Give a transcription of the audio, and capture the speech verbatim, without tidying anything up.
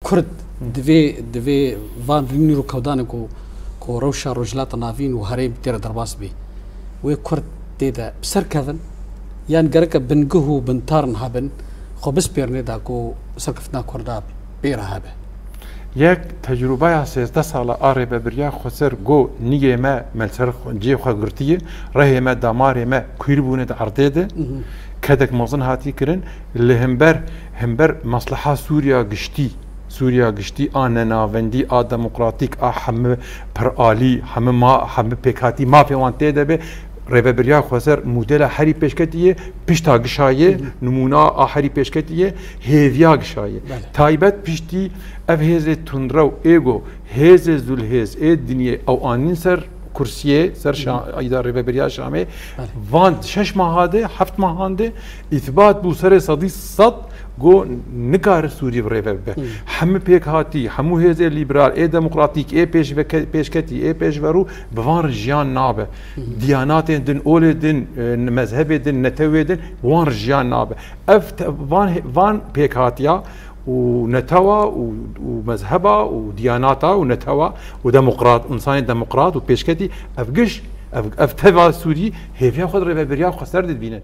Kurd divê, divê van rînî rûkewdanê ku, ku rewşa Rojhilata Navîn û herêm tê re derbas bê, wê Kurd tê de bi ser kevin, yan gereke bingih û bintarin hebin, xwe bispêrinê da ku serkeftina Kurda pê re hebe. Yek tecrûbeya sêzdeh sala a Rêvebiriya Xweser got, nigê me, me li ser cihê xwe girtiye, rehê me, damarê me kûr bûne di erdê de, kedek mezin hatiye kirin, li hember, hember mesleha Sûriya giştî, Sûriya giştî a nenavendî, a demokratîk, a hemî piralî, hemî ma, hemî pêkhatî mafê wan tê de be, Rêvebiriya Xweser modela herî pêşketî ye, pişta gişa ye, nimûna a herî pêşketî ye, hêviya gişa ye. Belê. Taybet piştî ev hêzê tundrew ê go, hêzê zulhêz ê dinyê ew anîn ser kursiyê, ser Şa-, îda Rêvebiriya Şamê, Belê. Van şeş maha de, heft mahan de îsbat bû serê sedî sed go nikare Sûriyê bi rêve bibe. Hemû pêkhatî, hemû hêzê lîberal, ê demokratîk, ê pêşveke-, pêşketî, ê pêşverû bi van re jiyan nabe. Diyanatên din, olê din, e, mezhebê din, netewê din, wan re jiyan nabe. Ev te-, van, van pêkhatiya û netewa û, û mezheba û diyanata û netewa û demokrat, însanê demokrat û pêşketî, ev giş, ev, ev teva Sûrî hêviya xwe di Rêveberiya Xweser de dibînin.